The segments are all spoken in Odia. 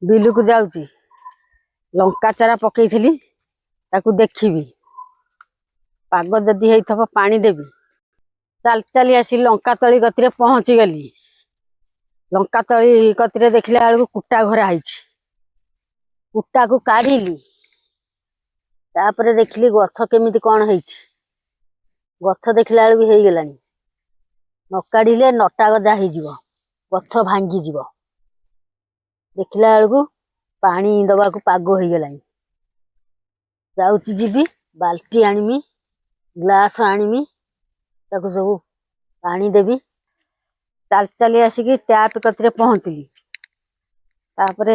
ବିଲକୁ ଯାଉଛି, ଲଙ୍କା ଚାରା ପକେଇଥିଲି, ତାକୁ ଦେଖିବି। ପାଗ ଯଦି ହେଇଥିବ ପାଣି ଦେବି। ଚାଲି ଚାଲି ଆସି ଲଙ୍କା ତଳି କତିରେ ପହଞ୍ଚିଗଲି। ଲଙ୍କା ତଳି କତିରେ ଦେଖିଲା ବେଳକୁ କୁଟା ଘୋରା ହେଇଛି। କୁଟାକୁ କାଢିଲି। ତାପରେ ଦେଖିଲି ଗଛ କେମିତି କଣ ହେଇଛି। ଗଛ ଦେଖିଲା ବେଳକୁ ହେଇଗଲାଣି। ନ କାଢିଲେ ନଟା ଗଜା ହେଇଯିବ, ଗଛ ଭାଙ୍ଗିଯିବ। ଦେଖିଲା ବେଳକୁ ପାଣି ଦବାକୁ ପାଗ ହେଇଗଲାଣି। ଯାଉଛି ଯିବି, ବାଲ୍ଟି ଆଣିମି, ଗ୍ଲାସ ଆଣିମି, ତାକୁ ସବୁ ପାଣି ଦେବି। ଚାଲି ଚାଲି ଆସିକି ଟ୍ୟାପ କତିରେ ପହଞ୍ଚିଲି। ତାପରେ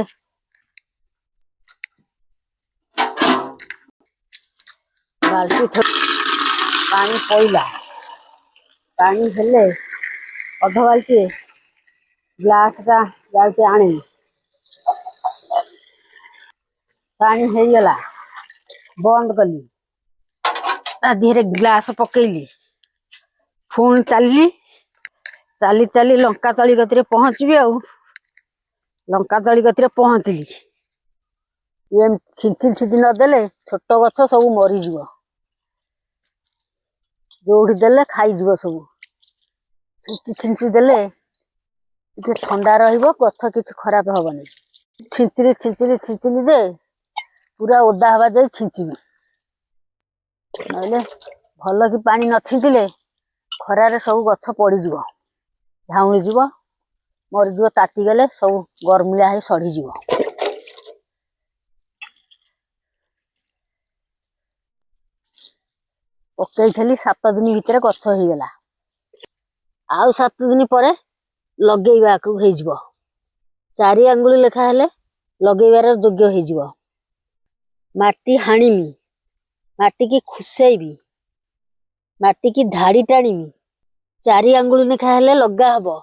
ବାଲ୍ଟି ପାଣି ପଇଲା। ପାଣି ହେଲେ ଅଧ ବାଲ୍ଟିଏ, ଗ୍ଲାସଟା ଯାଉଛି ଆଣିବି। ପାଣି ହେଇଗଲା, ବନ୍ଦ କଲି, ତା ଦେହରେ ଗ୍ଲାସ ପକେଇଲି। ପୁଣି ଚାଲିଲି। ଚାଲି ଚାଲି ଲଙ୍କା ତଳି କତିରେ ପହଞ୍ଚିବି। ଆଉ ଲଙ୍କା ତଳି କତିରେ ପହଞ୍ଚିଲି। ଇଏ ଛିଞ୍ଚି ଛିଞ୍ଚି ନଦେଲେ ଛୋଟ ଗଛ ସବୁ ମରିଯିବ। ଯୋଉଠି ଦେଲେ ଖାଇଯିବ ସବୁ। ଛିଞ୍ଚି ଛିଞ୍ଚି ଦେଲେ ଟିକେ ଥଣ୍ଡା ରହିବ, ଗଛ କିଛି ଖରାପ ହବନି। ଛିଞ୍ଚିଲି ଛିଞ୍ଚିଲି ଛିଞ୍ଚିଲି ଯେ ପୁରା ଓଦା ହବା ଯାଇ ଛିଞ୍ଚିବି। ନହେଲେ ଭଲ କି ପାଣି ନ ଛିଞ୍ଚିଲେ ଖରାରେ ସବୁ ଗଛ ପଡିଯିବ, ଝାଉଁଳିଯିବ, ମରିଯିବ। ତାତିଗଲେ ସବୁ ଗରମିଳିଆ ହେଇ ସଢିଯିବ। ପକେଇଥିଲି, 7 ଦିନ ଭିତରେ ଗଛ ହେଇଗଲା। ଆଉ 7 ଦିନ ପରେ ଲଗେଇବାକୁ ହେଇଯିବ। 4 ଆଙ୍ଗୁଳି ଲେଖା ହେଲେ ଲଗେଇବାର ଯୋଗ୍ୟ ହେଇଯିବ। ମାଟି ହାଣିମି, ମାଟିକି ଖୁସେଇବି, ମାଟିକି ଧାଡି ଟାଣିବି। 4 ଆଙ୍ଗୁଳି ଲେଖା ହେଲେ ଲଗା ହବ।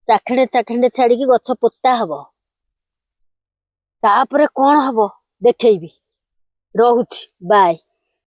ଚାଖେଣ୍ଡେ ଚାଖେଣ୍ଡେ ଛାଡିକି ଗଛ ପୋତା ହବ। ତାପରେ କଣ ହବ ଦେଖେଇବି। ରହୁଛି, ବାଏ।